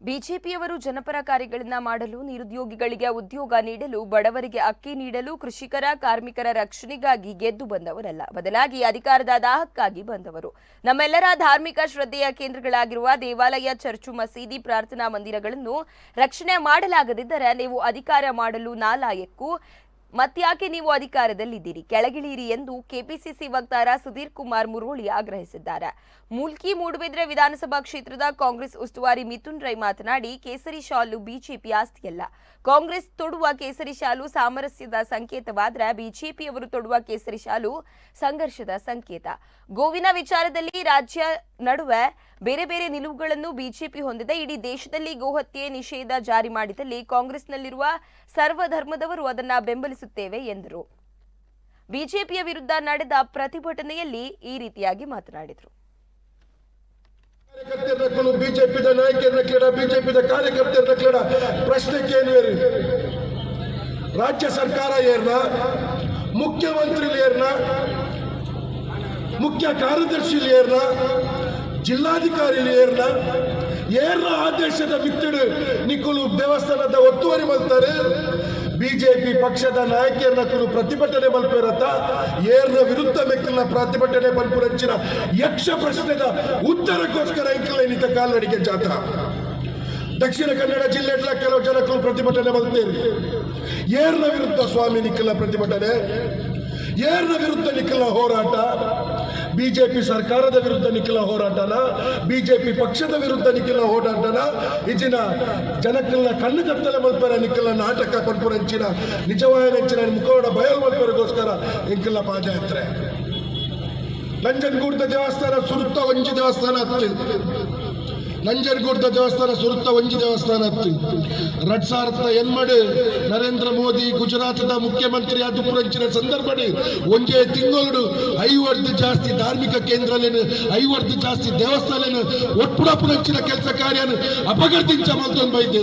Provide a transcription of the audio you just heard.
ಬಿಜೆಪಿಯವರು ಜನಪರ ಕಾರ್ಯಗಳನ್ನ ಮಾಡಲು, ನಿರುದ್ಯೋಗಿಗಳಿಗೆ ಉದ್ಯೋಗ ನೀಡಲು, ಬಡವರಿಗೆ ಅಕ್ಕಿ ನೀಡಲು, ಕೃಷಿಕರ, ಕಾರ್ಮಿಕರ ರಕ್ಷಣೆಗಾಗಿ ಗೆದ್ದು ಬಂದವರಲ್ಲ. ಬದಲಾಗಿ ಅಧಿಕಾರದ ದಾಹಕ್ಕಾಗಿ ಬಂದವರು. ನಮ್ಮೆಲ್ಲರ ಧಾರ್ಮಿಕ ಶ್ರದ್ಧೆಯ ಕೇಂದ್ರಗಳಾಗಿರುವ ದೇವಾಲಯ, ಚರ್ಚು, ಮಸೀದಿ, ಪ್ರಾರ್ಥನಾ ಮಂದಿರಗಳನ್ನು ರಕ್ಷಣೆ ಮಾಡಲಾಗದಿದ್ದರೆ ನೀವು ಅಧಿಕಾರ ಮಾಡಲು ನಾಲಾಯಕ್ಕು. ಮತ್ಯಾಕೆ ನೀವು ಅಧಿಕಾರದಲ್ಲಿದ್ದೀರಿ? ಕೆಳಗಿಳಿಯಿರಿ ಎಂದು ಕೆಪಿಸಿಸಿ ವಕ್ತಾರ ಸುಧೀರ್ ಕುಮಾರ್ ಮುರೋಳಿ ಆಗ್ರಹಿಸಿದ್ದಾರೆ. ಮೂಲ್ಕಿ ಮೂಡುಬಿದ್ರೆ ವಿಧಾನಸಭಾ ಕ್ಷೇತ್ರದ ಕಾಂಗ್ರೆಸ್ ಉಸ್ತುವಾರಿ ಮಿಥುನ್ ರೈ ಮಾತನಾಡಿ, ಕೇಸರಿ ಶಾಲು ಬಿಜೆಪಿ ಆಸ್ತಿಯಲ್ಲ. ಕಾಂಗ್ರೆಸ್ ತೊಡುವ ಕೇಸರಿ ಶಾಲು ಸಾಮರಸ್ಯದ ಸಂಕೇತವಾದರೆ, ಬಿಜೆಪಿಯವರು ತೊಡುವ ಕೇಸರಿ ಶಾಲು ಸಂಘರ್ಷದ ಸಂಕೇತ. ಗೋವಿನ ವಿಚಾರದಲ್ಲಿ ರಾಜ್ಯ ನಡುವೆ ಬೇರೆ ಬೇರೆ ನಿಲುವುಗಳನ್ನು ಬಿಜೆಪಿ ಹೊಂದಿದೆ. ಇಡೀ ದೇಶದಲ್ಲಿ ಗೋಹತ್ಯೆ ನಿಷೇಧ ಜಾರಿ ಮಾಡಿದಲ್ಲಿ ಕಾಂಗ್ರೆಸ್ನಲ್ಲಿರುವ ಸರ್ವಧರ್ಮದವರು ಅದನ್ನ ಬೆಂಬಲಿಸುತ್ತೇವೆ ಎಂದರು. ಬಿಜೆಪಿಯ ವಿರುದ್ಧ ನಡೆದ ಪ್ರತಿಭಟನೆಯಲ್ಲಿ ಈ ರೀತಿಯಾಗಿ ಮಾತನಾಡಿದರು. ಕಾರ್ಯಕರ್ತರಕ್ಕೂ, ಬಿಜೆಪಿದ ನಾಯಕರ, ಬಿಜೆಪಿದ ಕಾರ್ಯಕರ್ತರ ಪ್ರಶ್ನೆ ಕೇಳುವೇರಿ. ರಾಜ್ಯ ಸರ್ಕಾರ ಏರ್ನ, ಮುಖ್ಯಮಂತ್ರಿ ಏರ್ನ, ಮುಖ್ಯ ಕಾರ್ಯದರ್ಶಿ ಏರ್ನ, ಜಿಲ್ಲಾಧಿಕಾರಿ ಏರ್ನ, ಏರ್ನ ಆದೇಶದ ಮಿತ್ತಡು ನಿಕುಲು ದೇವಸ್ಥಾನದ ಒತ್ತುವರಿ ಮಲ್ತಾರೆ? ಬಿಜೆಪಿ ಪಕ್ಷದ ನಾಯಕರನ್ನ ಪ್ರತಿಭಟನೆ ಮಲ್ಪೇರತ್ತ? ಏರ್ನ ವಿರುದ್ಧ ಮೆಕ್ಕಲ್ನ ಪ್ರತಿಭಟನೆ ಮಲ್ಪುರಂಚಿನ ಯಕ್ಷ ಪ್ರಶ್ನೆದ ಉತ್ತರಕ್ಕೋಸ್ಕರ ಇಂಕಲ ನಿತ ಕಾಲ್ನಡಿಗೆ ಜಾಥಾ. ದಕ್ಷಿಣ ಕನ್ನಡ ಜಿಲ್ಲೆ ಕೆಲವು ಜನಕ್ಕೂ ಪ್ರತಿಭಟನೆ ಮಲ್ತೇರಿ. ಏರ್ನ ವಿರುದ್ಧ ಸ್ವಾಮಿ ನಿಖಲ ಪ್ರತಿಭಟನೆ? ಏರ್ನ ವಿರುದ್ಧ ನಿಖಲ ಹೋರಾಟ? ಬಿಜೆಪಿ ಸರ್ಕಾರದ ವಿರುದ್ಧ ನಿಖಲ ಹೋರಾಟನ, ಬಿಜೆಪಿ ಪಕ್ಷದ ವಿರುದ್ಧ ನಿಖಲ ಹೋರಾಟನ, ಇಜಿನ ಜನಕ್ಕಲ್ನ ಕಣ್ಣು ಕತ್ತಲೆ ಮಲ್ಪರ ನಿಖಲ ನಾಟಕ ಪನ್ಪುರಂಚಿನ ನಿಜವಾಯನಂಚಿನ ಮುಖವಾಡ ಬಯಲು ಮಲ್ಪರಿಗೋಸ್ಕರ ಇಂಕಲ್ನ ಪಾದಯಾತ್ರೆ? ನಂಜನಗೂಡದ ದೇವಸ್ಥಾನ ಸುರುತ್ತ ಒಂಜಿ ದೇವಸ್ಥಾನ ಅತ್ತು. ನಂಜನಗೂಡದ ದೇವಸ್ಥಾನ ಸುರುತ್ತ ಒಂಜಿ ದೇವಸ್ಥಾನ ಅತ್ತು. 2008ಡ್ ನರೇಂದ್ರ ಮೋದಿ ಗುಜರಾತದ ಮುಖ್ಯಮಂತ್ರಿ ಆದುಪ್ಪುರಂಚಿನ ಸಂದರ್ಭಡ್ ಒಂಜೇ ತಿಂಗಳು 50ರ್ದು ಜಾಸ್ತಿ ಧಾರ್ಮಿಕ ಕೇಂದ್ರಲೇನು, 50ರ್ದು ಜಾಸ್ತಿ ದೇವಸ್ಥಾನ ಒಟ್ಪುಡಪುರಂಚಿನ ಕೆಲಸ ಕಾರ್ಯನ ಅಪಗರ್ದಿಂಚ ಮಲ್ತೊಂದು ಬೈದೇರಿ.